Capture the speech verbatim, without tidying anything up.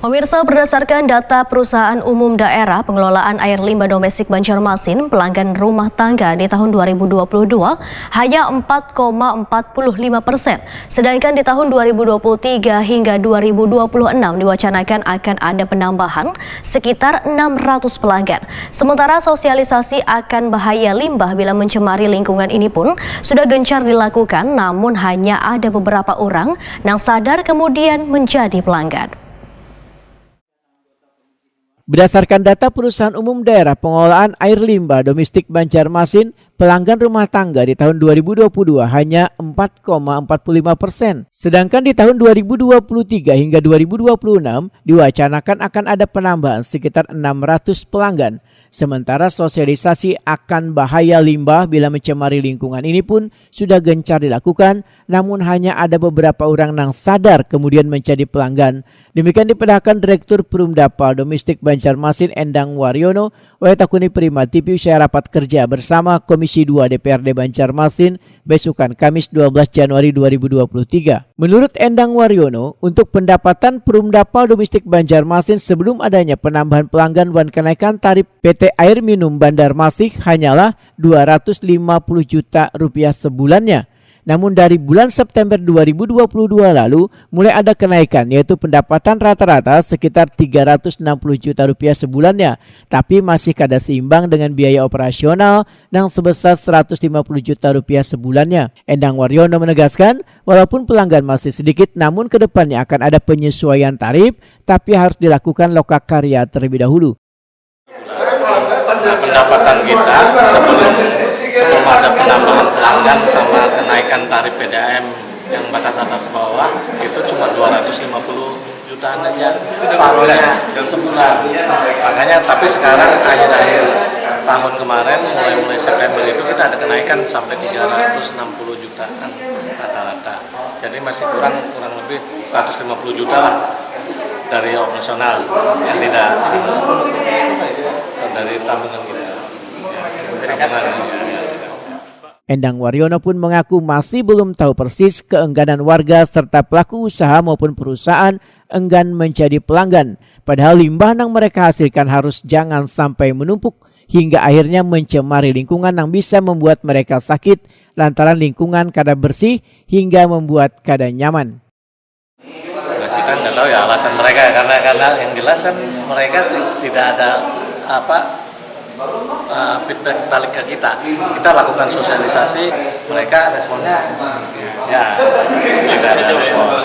Pemirsa, berdasarkan data Perusahaan Umum Daerah Pengelolaan Air Limbah Domestik Banjarmasin, pelanggan rumah tangga di tahun dua ribu dua puluh dua hanya empat koma empat puluh lima persen, sedangkan di tahun dua ribu dua puluh tiga hingga dua ribu dua puluh enam diwacanakan akan ada penambahan sekitar enam ratus pelanggan. Sementara sosialisasi akan bahaya limbah bila mencemari lingkungan ini pun sudah gencar dilakukan, namun hanya ada beberapa orang nang sadar kemudian menjadi pelanggan. Berdasarkan data Perusahaan Umum Daerah Pengelolaan Air Limbah Domestik Banjarmasin, pelanggan rumah tangga di tahun dua ribu dua puluh dua hanya empat koma empat puluh lima persen, sedangkan di tahun dua ribu dua puluh tiga hingga dua ribu dua puluh enam diwacanakan akan ada penambahan sekitar enam ratus pelanggan. Sementara sosialisasi akan bahaya limbah bila mencemari lingkungan ini pun sudah gencar dilakukan, namun hanya ada beberapa orang nang sadar kemudian menjadi pelanggan. Demikian dipedahkan Direktur Perumdapa Domestik Banjarmasin Endang Waryono oleh Takuni Prima T V usai rapat kerja bersama Komisi dua D P R D Banjarmasin besukan Kamis dua belas Januari dua ribu dua puluh tiga. Menurut Endang Waryono, untuk pendapatan Perumdapa Domestik Banjarmasin sebelum adanya penambahan pelanggan wan kenaikan tarif P T Air Minum Banjarmasin hanyalah dua ratus lima puluh juta rupiah sebulannya. Namun dari bulan September dua ribu dua puluh dua lalu mulai ada kenaikan, yaitu pendapatan rata-rata sekitar tiga ratus enam puluh juta rupiah sebulannya, tapi masih kada seimbang dengan biaya operasional nang sebesar seratus lima puluh juta rupiah sebulannya. Endang Waryono menegaskan, walaupun pelanggan masih sedikit, namun kedepannya akan ada penyesuaian tarif, tapi harus dilakukan loka karya terlebih dahulu. Nah, pendapatan kita sebelum sebelum ada penambahan pelanggan sama kenaikan tarif P D A M yang batas atas bawah itu cuma dua ratus lima puluh jutaan aja separuhnya sebulan. Makanya tapi sekarang akhir-akhir tahun kemarin mulai mulai September itu kita ada kenaikan sampai tiga ratus enam puluh jutaan rata-rata. Jadi masih kurang kurang lebih seratus lima puluh juta lah dari operasional yang tidak dari tabungan kita. Endang Waryono pun mengaku masih belum tahu persis keengganan warga serta pelaku usaha maupun perusahaan enggan menjadi pelanggan, padahal limbah nang mereka hasilkan harus jangan sampai menumpuk hingga akhirnya mencemari lingkungan yang bisa membuat mereka sakit lantaran lingkungan kada bersih hingga membuat kada nyaman. Kita nggak tahu ya alasan mereka karena karena yang jelas kan mereka tidak ada apa uh, feedback balik ke kita. Kita lakukan sosialisasi, mereka responnya ya tidak ada respon.